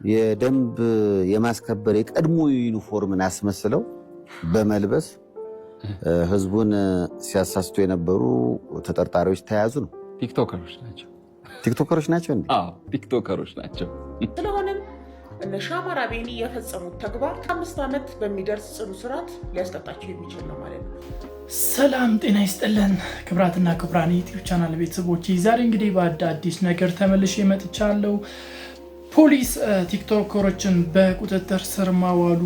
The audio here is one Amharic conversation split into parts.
የደንብ የማስከበር የቀድሞ ዩኒፎርምን አስመስለው በመልበስ ህዝቡን ሲያሳስቱ የነበሩ ተጠርጣሪዎች ተያዙ ነው። ቲክቶከሮች ናቸው። ቲክቶከሮች ናቸው እንዴ? አዎ፣ ቲክቶከሮች ናቸው። ስለሆነም እነ ሻማር አቤኒ የፈጸሙት ተግባር 5 ዓመት በሚደርስ ጽኑ እስራት ሊያስቀጣቸው የሚችል ነው ማለት ነው። ሰላም ጤና ይስጥልን ክቡራትና ክቡራን ዩቲዩብ ቻናል ቤተሰቦች፣ ዛሬ እንግዲህ በአዳዲስ ነገር ተመልሼ መጥቻለሁ። ፖሊስ ቲክቶከሮችን በቁጥጥር ስር ማዋሉ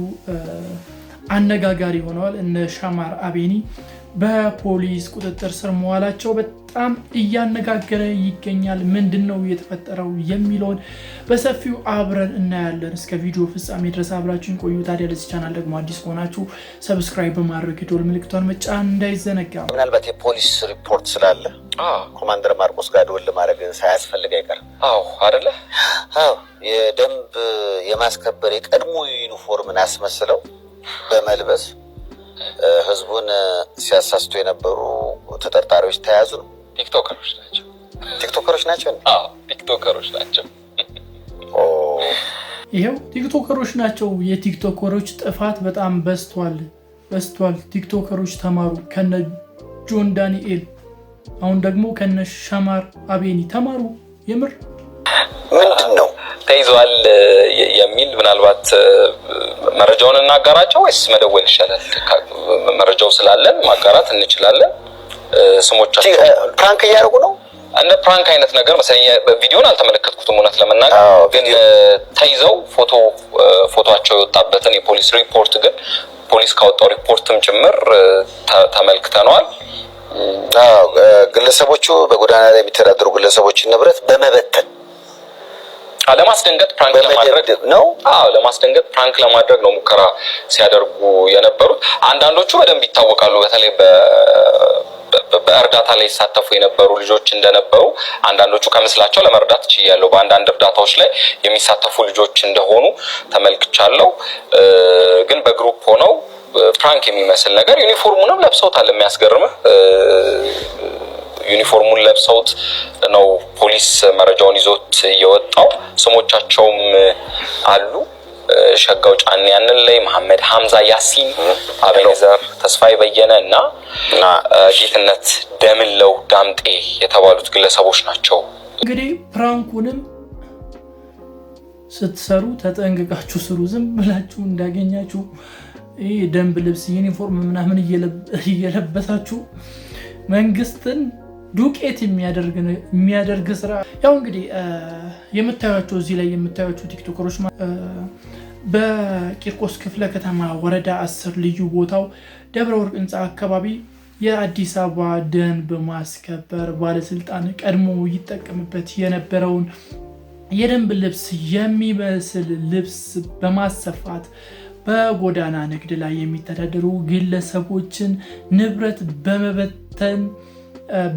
አነጋጋሪ ሆነዋል። እነ ሻማር አቤኒ በፖሊስ ቁጥጥር ስር መዋላቸው በጣም እያነጋገረ ይገኛል። ምንድን ነው የተፈጠረው የሚለውን በሰፊው አብረን እናያለን። እስከ ቪዲዮ ፍጻሜ ድረስ አብራችሁን ቆዩ። ታዲያ ለዚህ ቻናል ደግሞ አዲስ ከሆናችሁ subscribe በማድረግ የደወል ምልክቷን መጫን እንዳይዘነጋ። ምናልባት የፖሊስ ሪፖርት ስላለ ኮማንደር ማርቆስ ጋር ደወል ማድረግ ሳያስፈልግ አይቀርም። አዎ አይደለ? አዎ፣ የደንብ የማስከበር የቀድሞ ዩኒፎርምን አስመስለው በመልበስ ህዝቡን ሲያሳስቱ የነበሩ ተጠርጣሪዎች ተያዙ ነው። ቲክቶከሮች ናቸው። ቲክቶከሮች ናቸው እንዴ? አዎ፣ ቲክቶከሮች ናቸው። ይኸው ቲክቶከሮች ናቸው። የቲክቶከሮች ጥፋት በጣም በዝቷል በዝቷል። ቲክቶከሮች ተማሩ ከነ ጆን ዳንኤል፣ አሁን ደግሞ ከነ ሻማር አቤኒ ተማሩ። የምር። ምንድን ነው? ተይዘዋል የሚል ምናልባት መረጃውን እናጋራቸው ወይስ መደወል ይሻላል? መረጃው ስላለን ማጋራት እንችላለን። ስሞቻቸው Prank እያደረጉ ነው። እንደ prank አይነት ነገር መሰለኝ። ቪዲዮን አልተመለከትኩትም እውነት ለመናገር፣ ግን ተይዘው ፎቶቸው የወጣበትን የፖሊስ ሪፖርት ግን ፖሊስ ካወጣው ሪፖርትም ጭምር ተመልክተነዋል። ግለሰቦቹ በጎዳና ላይ የሚተዳደሩ ግለሰቦችን ንብረት በመበተን ለማስደንገጥ prank ለማድረግ ነው። አዎ፣ ለማስደንገጥ prank ለማድረግ ነው ሙከራ ሲያደርጉ የነበሩት። አንዳንዶቹ በደንብ ይታወቃሉ። በተለይ በእርዳታ ላይ ይሳተፉ የነበሩ ልጆች እንደነበሩ አንዳንዶቹ ከምስላቸው ለመረዳት ችያለሁ። በአንዳንድ እርዳታዎች ላይ የሚሳተፉ ልጆች እንደሆኑ ተመልክቻለሁ። ግን በ group ሆነው prank የሚመስል ነገር ዩኒፎርሙንም ለብሰውታል። የሚያስገርምህ ዩኒፎርሙን ለብሰውት ነው ፖሊስ መረጃውን ይዞት የወጣው። ስሞቻቸውም አሉ። ሸጋው ጫን ያንን ላይ፣ መሐመድ ሀምዛ ያሲን፣ አቤኔዘር ተስፋዬ በየነ እና ጌትነት ደምለው ዳምጤ የተባሉት ግለሰቦች ናቸው። እንግዲህ prank ኡንም ስትሰሩ ተጠንቅቃችሁ ስሩ። ዝም ብላችሁ እንዳገኛችሁ ይህ ደንብ ልብስ ዩኒፎርም ምናምን እየለበሳችሁ መንግስትን ዱቄት የሚያደርግ ስራ። ያው እንግዲህ የምታዩቸው እዚህ ላይ የምታዩቸው ቲክቶከሮች በቂርቆስ ክፍለ ከተማ ወረዳ 10 ልዩ ቦታው ደብረ ወርቅ ህንፃ አካባቢ የአዲስ አበባ ደንብ ማስከበር ባለስልጣን ቀድሞ ይጠቀምበት የነበረውን የደንብ ልብስ የሚመስል ልብስ በማሰፋት በጎዳና ንግድ ላይ የሚተዳደሩ ግለሰቦችን ንብረት በመበተን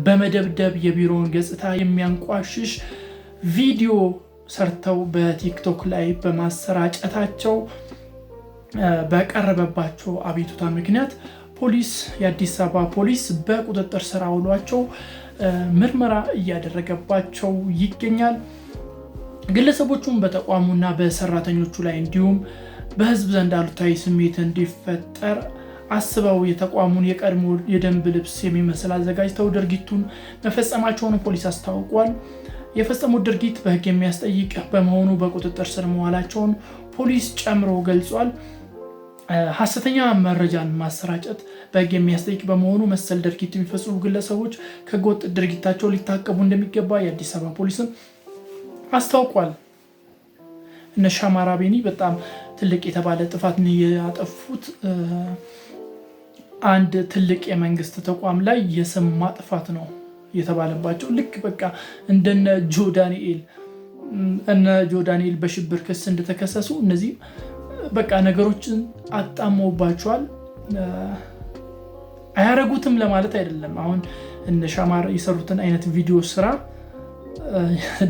በመደብደብ የቢሮውን ገጽታ የሚያንቋሽሽ ቪዲዮ ሰርተው በቲክቶክ ላይ በማሰራጨታቸው በቀረበባቸው አቤቱታ ምክንያት ፖሊስ የአዲስ አበባ ፖሊስ በቁጥጥር ስር አውሏቸው ምርመራ እያደረገባቸው ይገኛል። ግለሰቦቹም በተቋሙና በሰራተኞቹ ላይ እንዲሁም በሕዝብ ዘንድ አሉታዊ ስሜት እንዲፈጠር አስበው የተቋሙን የቀድሞ የደንብ ልብስ የሚመስል አዘጋጅተው ድርጊቱን መፈጸማቸውን ፖሊስ አስታውቋል። የፈጸሙት ድርጊት በሕግ የሚያስጠይቅ በመሆኑ በቁጥጥር ስር መዋላቸውን ፖሊስ ጨምሮ ገልጿል። ሐሰተኛ መረጃን ማሰራጨት በሕግ የሚያስጠይቅ በመሆኑ መሰል ድርጊት የሚፈጽሙ ግለሰቦች ከህገወጥ ድርጊታቸው ሊታቀቡ እንደሚገባ የአዲስ አበባ ፖሊስም አስታውቋል። እነ ሻማር አቤኒ በጣም ትልቅ የተባለ ጥፋት ያጠፉት። አንድ ትልቅ የመንግስት ተቋም ላይ የስም ማጥፋት ነው የተባለባቸው። ልክ በቃ እንደነ ጆ ዳንኤል፣ እነ ጆ ዳንኤል በሽብር ክስ እንደተከሰሱ እነዚህም በቃ ነገሮችን አጣመውባቸዋል። አያረጉትም ለማለት አይደለም። አሁን እነ ሻማር የሰሩትን አይነት ቪዲዮ ስራ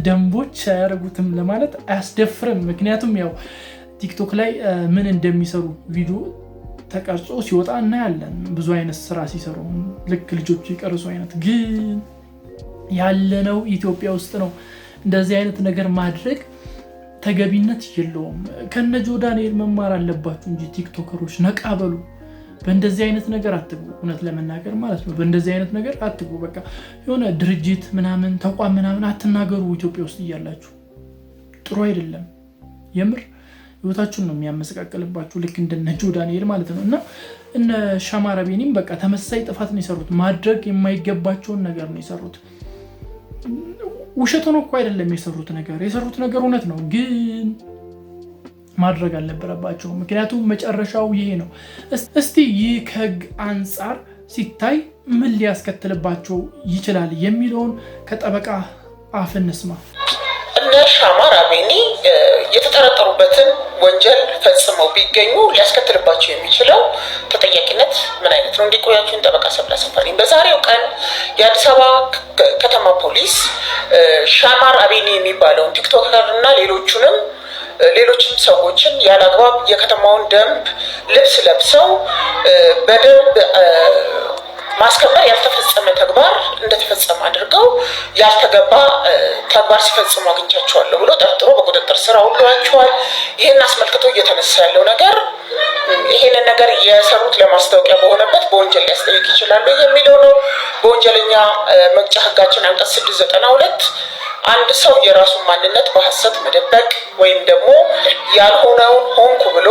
ደንቦች አያረጉትም ለማለት አያስደፍርም። ምክንያቱም ያው ቲክቶክ ላይ ምን እንደሚሰሩ ቪዲዮ ተቀርጾ ሲወጣ እናያለን። ብዙ አይነት ስራ ሲሰሩ ልክ ልጆቹ የቀረጹ አይነት፣ ግን ያለነው ኢትዮጵያ ውስጥ ነው። እንደዚህ አይነት ነገር ማድረግ ተገቢነት የለውም። ከነ ጆ ዳንኤል መማር አለባችሁ እንጂ ቲክቶከሮች ነቃ በሉ። በእንደዚህ አይነት ነገር አትግቡ። እውነት ለመናገር ማለት ነው። በእንደዚህ አይነት ነገር አትግቡ። በቃ የሆነ ድርጅት ምናምን ተቋም ምናምን አትናገሩ። ኢትዮጵያ ውስጥ እያላችሁ ጥሩ አይደለም። የምር ህይወታችሁን ነው የሚያመሰቃቅልባችሁ። ልክ እንደነ ጆ ዳንኤል ማለት ነው። እና እነ ሻማራ ቤኒም በቃ ተመሳሳይ ጥፋት ነው የሰሩት። ማድረግ የማይገባቸውን ነገር ነው የሰሩት። ውሸት ሆኖ እኮ አይደለም የሰሩት ነገር፣ የሰሩት ነገር እውነት ነው፣ ግን ማድረግ አልነበረባቸው። ምክንያቱም መጨረሻው ይሄ ነው። እስቲ ይህ ከህግ አንጻር ሲታይ ምን ሊያስከትልባቸው ይችላል የሚለውን ከጠበቃ አፍ እንስማ። እነ ሻማራ ቤኒ የተጠረጠሩበትን ወንጀል ፈጽመው ቢገኙ ሊያስከትልባቸው የሚችለው ተጠያቂነት ምን አይነት ነው? እንዲቆያችሁን ጠበቃ ሰብለ አሰፋ ነኝ። በዛሬው ቀን የአዲስ አበባ ከተማ ፖሊስ ሻማር አቤኒ የሚባለውን ቲክቶከር እና ሌሎችም ሰዎችን ያለአግባብ የከተማውን ደንብ ልብስ ለብሰው በደንብ ማስከበር ያልተፈጸመ ተግባር እንደተፈጸመ አድርገው ያልተገባ ተግባር ሲፈጽሙ አግኝቻቸዋለሁ ብሎ ጠርጥሮ በቁጥጥር ስር አውሏቸዋል። ይህን አስመልክቶ እየተነሳ ያለው ነገር ይሄንን ነገር የሰሩት ለማስታወቂያ በሆነበት በወንጀል ሊያስጠይቅ ይችላሉ የሚለው ነው። በወንጀለኛ መቅጫ ሕጋችን አንቀጽ 692 አንድ ሰው የራሱን ማንነት በሐሰት መደበቅ ወይም ደግሞ ያልሆነውን ሆንኩ ብሎ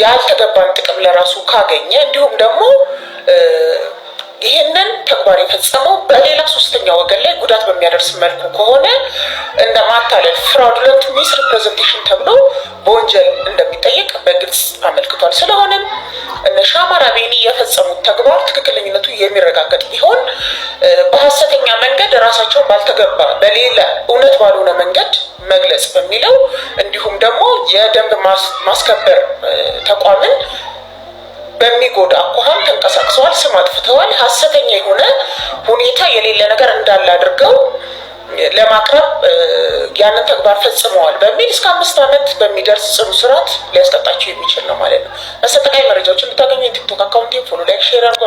ያልተገባን ጥቅም ለራሱ ካገኘ እንዲሁም ደግሞ ይህንን ተግባር የፈጸመው በሌላ ሶስተኛ ወገን ላይ ጉዳት በሚያደርስ መልኩ ከሆነ እንደ ማታለል fraudulent misrepresentation ተብሎ በወንጀል እንደሚጠየቅ በግልጽ አመልክቷል። ስለሆነም እነ ሻማራ ቤኒ የፈጸሙት ተግባር ትክክለኝነቱ የሚረጋገጥ ቢሆን በሐሰተኛ መንገድ ራሳቸውን ባልተገባ በሌላ እውነት ባልሆነ መንገድ መግለጽ በሚለው እንዲሁም ደግሞ የደንብ ማስከበር ተቋምን በሚጎዳ አኳኋን ተንቀሳቅሰዋል፣ ስም አጥፍተዋል። ሐሰተኛ የሆነ ሁኔታ የሌለ ነገር እንዳለ አድርገው ለማቅረብ ያንን ተግባር ፈጽመዋል በሚል እስከ 5 ዓመት በሚደርስ ጽኑ እስራት ሊያስቀጣቸው የሚችል ነው ማለት ነው። መሰጠቃይ መረጃዎችን እንድታገኙ የቲክቶክ account follow፣ like፣ share አድርጎ።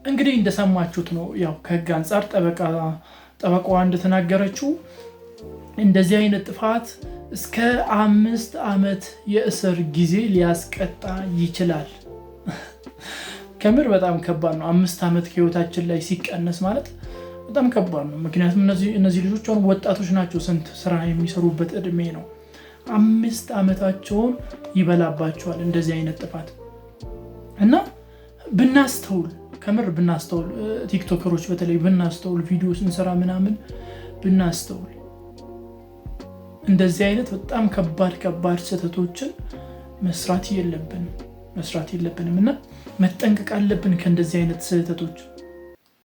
እንግዲህ እንደሰማችሁት ነው። ያው ከህግ አንጻር ጠበቃዋ እንደተናገረችው እንደዚህ አይነት ጥፋት እስከ 5 ዓመት የእስር ጊዜ ሊያስቀጣ ይችላል። ከምር በጣም ከባድ ነው። 5 ዓመት ከህይወታችን ላይ ሲቀነስ ማለት በጣም ከባድ ነው። ምክንያቱም እነዚህ ልጆች አሁን ወጣቶች ናቸው፣ ስንት ስራ የሚሰሩበት እድሜ ነው። 5 ዓመታቸውን ይበላባቸዋል እንደዚህ አይነት ጥፋት። እና ብናስተውል፣ ከምር ብናስተውል፣ ቲክቶከሮች በተለይ ብናስተውል፣ ቪዲዮ ስንሰራ ምናምን ብናስተውል እንደዚህ አይነት በጣም ከባድ ከባድ ስህተቶችን መስራት የለብንም እና መጠንቀቅ አለብን ከእንደዚህ አይነት ስህተቶች።